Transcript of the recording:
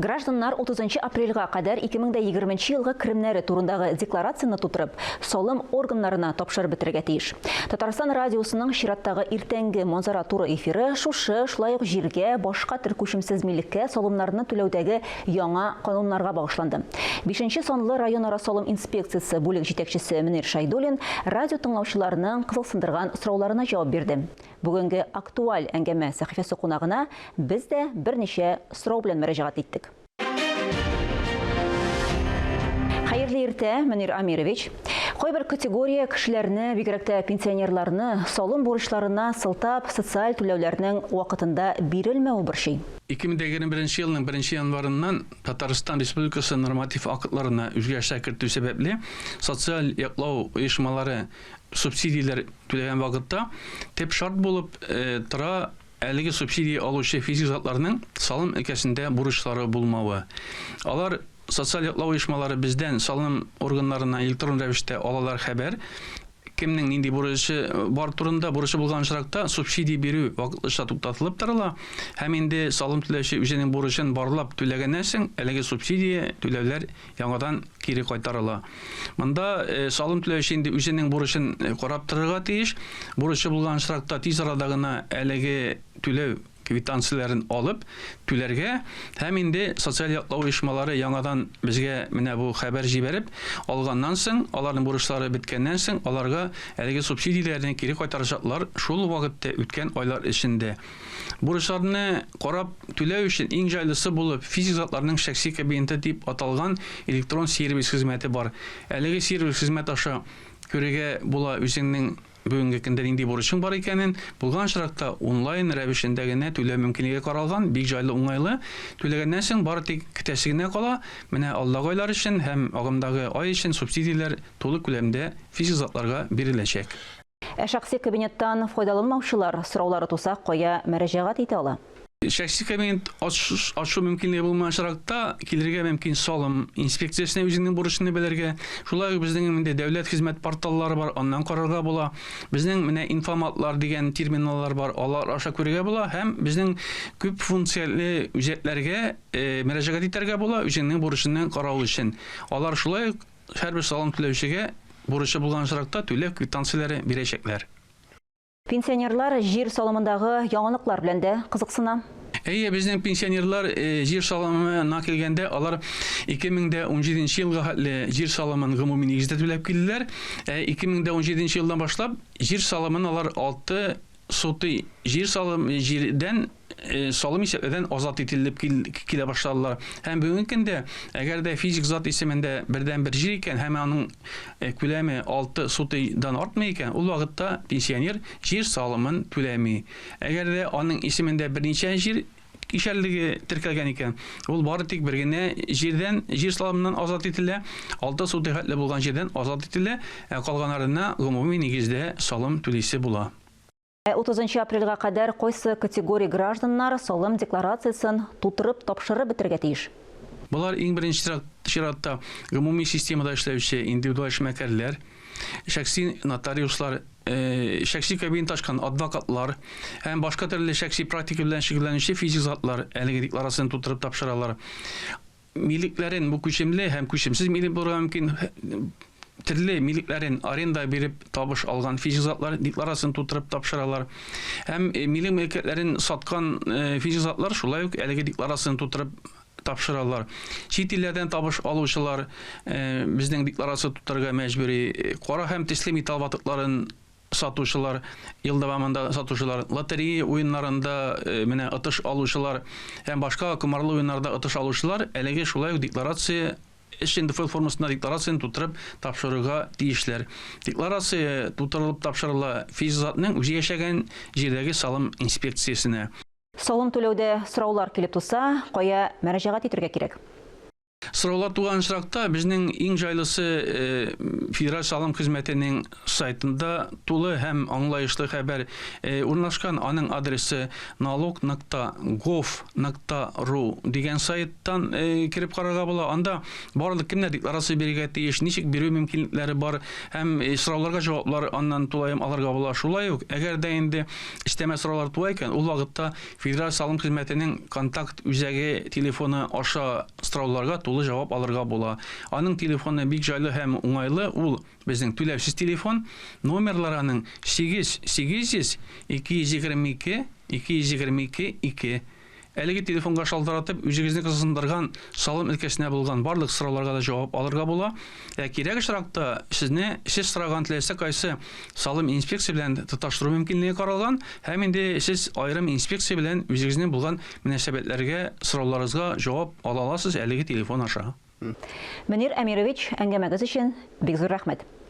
Гражданнар 30 нчы апрельгә кадәр 2020 нче елгы керемнәре турындагы декларацияне тутырып, салым органнарына тапшырып бетерергә тиеш. Татарстан радиосының чираттагы иртәнге Манзара туры эфиры шушы, шулай ук җиргә, башка төр күчемсез милеккә салымнарны түләүдәге яңа кануннарга багышланды. Бишенче санлы районара салым инспекциясе бүлек җитәкчесе Мөнир Шәйдуллин радио тыңлаучыларның кызыксындырган сорауларына җавап бирде. Бүгенге актуаль әңгәмә сәхифәсе кунагына без дә берничә сорау белән мөрәҗәгать иттек. Хәерле иртә, Мөнир Амирович. Кайбер категория кешеләрне, бигрәк тә пенсионерларны, салым бурычларына сылтап, социаль түләүләрнең вакытында бирелмәве борчый. 2021 елның беренче январыннан Татарстан Республикасы норматив актларына үзгәрешләр кертү сәбәпле, социаль яклау оешмалары субсидияләр түләгән вакытта төп шарт булып тора әлеге субсидия алучы физик затларның салым өлкәсендә бурычлары булмавы. Алар социаль яклау оешмалары бездән салым органнарына электрон рәвештә алалар хәбәр, кемнең нинди бурычы бар турында, бурычы булган очракта субсидия бирү вакытлыча туктатылып торыла һәм инде салым түләүче үзенең бурычын барлап түләгәннән соң әлеге субсидия түләүләр яңадан кире кайтарыла. Монда э, салым түләүче инде үзенең бурычын э, карап торырга тиеш. Бурычы булган очракта тиз арада гына әлеге түләү квитанцияләрен алып түләргә һәм инде социаль яклау оешмалары яңадан безгә менә бу хәбәр җибәреп алганнан соң, аларның бурычлары беткәннән соң, аларга әлеге субсидияләрне кире кайтарачаклар шул вакытта үткән айлар эчендә. Бурычларны карап түләү өчен иң җайлысы булып физик затларның шәхси кабинеты дип аталган электрон сервис хезмәте бар. Әлеге сервис хезмәт аша күрергә була үзеңнең бүгенге көндә нинди бурычың бар икәнен. Булган очракта онлайн рәвешендә генә түләү мөмкинлеге каралган, бик җайлы, уңайлы. Түләгәннән соң бары тик көтәсе генә кала. Менә алдагы айлар өчен һәм агымдагы ай өчен субсидияләр тулы күләмдә физик затларга биреләчәк. Ә шәхси кабинеттан файдаланмаучылар сораулары туса, кая мөрәҗәгать итә ала? Шәхси кабинет ачу мөмкинлеге булмаган очракта, килергә мөмкин салым инспекциясенә үзеңнең бурычыңны белергә. Шулай ук безнең инде дәүләт хезмәт порталлары бар, аннан карарга була. Безнең менә инфоматлар дигән терминаллар бар, алар аша күрергә була һәм безнең күп функцияле үзәкләргә э, мөрәҗәгать итәргә була үзеңнең бурычыңны карау өчен. Алар шулай ук Һәрбер салым түләүчегә бурычы булган очракта түләү квитанцияләре бирәчәкләр. Пенсионерлар җир салымындагы яңалыклар белән дә кызыксына. Әйе, безнең пенсионерлар җир салымына килгәндә, алар 2017 елга хәтле җир салымын гомуми нигездә түләп килделәр. Ә 2017 елдан башлап җир салымын алар 6 сотый җир салым җирдән э, салым исәпләүдән азат ителеп килә башладылар. Һәм бүгенге көндә, әгәр дә физик зат исемендә бердән-бер җир икән һәм аның э, күләме 6 сотыйдан артмый икән, ул вакытта пенсионер җир салымын түләми. Әгәр дә аның исемендә берничә җир кишәрлеге теркәлгән икән, ул бары тик бер генә җирдән, җир салымыннан азат ителә, 6 сотый хәтле булган җирдән азат ителә, ә калганнарына гомуми нигездә салым түлисе була. Ә 30 нчы апрельгә кадәр кайсы категория гражданнар салым декларациясен тутырып тапшырып бетерергә тиеш? Болар иң беренче чиратта гомуми системада эшләүче индивидуаль эшмәкәрләр, шәхси нотариуслар, шәхси кабинет ачкан адвокатлар һәм башка төрле шәхси практика белән шөгыльләнүче физик затлар әлеге декларацияне тутырып тапшыралар. Милекләрен бу күчемле һәм күчемсез милек булырга мөмкин. Төрле милекләрен аренда биреп табыш алган физик затлар декларацияне тутырып тапшыралар. Һәм э, милек мөлкәтләрен саткан э, физик затлар шулай ук әлеге декларацияне тутырып тапшыралар. Чит илләрдән табыш алучылар э, безнең декларация тутырырга мәҗбүри. Кара һәм төсле металл ватыкларын сатучылар, ел дәвамында сатучылар, лотерея уеннарында э, менә отыш алучылар һәм башка комарлы уеннарда отыш алучылар әлеге шулай ук декларация эш НДФЛ формасында декларацияне тутырып тапшырырга тиешләр. Декларация тутырылып тапшырыла физик затның үзе яшәгән җирдәге салым инспекциясенә. Салым түләүдә сораулар килеп туса, кая мөрәҗәгать итәргә кирәк? Сораулар туган очракта безнең иң җайлысы Федераль салым хезмәтенең сайтында тулы һәм аңлаешлы хәбәр урнашкан. Аның адресы налог нокта гов нокта ру дигән сайттан кереп карарга була. Анда барлык кемнәр декларация бирергә тиеш, ничек бирү мөмкинлекләре бар һәм сорауларга җаваплар аннан тулаем алырга була. Шулай ук, әгәр дә инде өстәмә сораулар туа икән, ул вакытта Федераль салым хезмәтенең контакт үзәге телефоны аша сорауларга тулы җавап алырга була. Аның телефоны бик җайлы һәм уңайлы, ул безнең түләүсез телефон. Номерлары аның 8 800 222 222 2. Әлеге телефонга шалтыратып, үзегезне кызыксындырган салым өлкәсенә булган барлык сорауларга да җавап алырга була. Ә кирәк очракта сезне сез сораган теләсә кайсы салым инспекция белән тоташтыру мөмкинлеге каралган һәм инде сез аерым инспекция белән үзегезнең булган мөнәсәбәтләргә, сорауларыгызга җавап ала аласыз әлеге телефон аша. Мөнир Әмирович, әңгәмәгез өчен бик зур рәхмәт.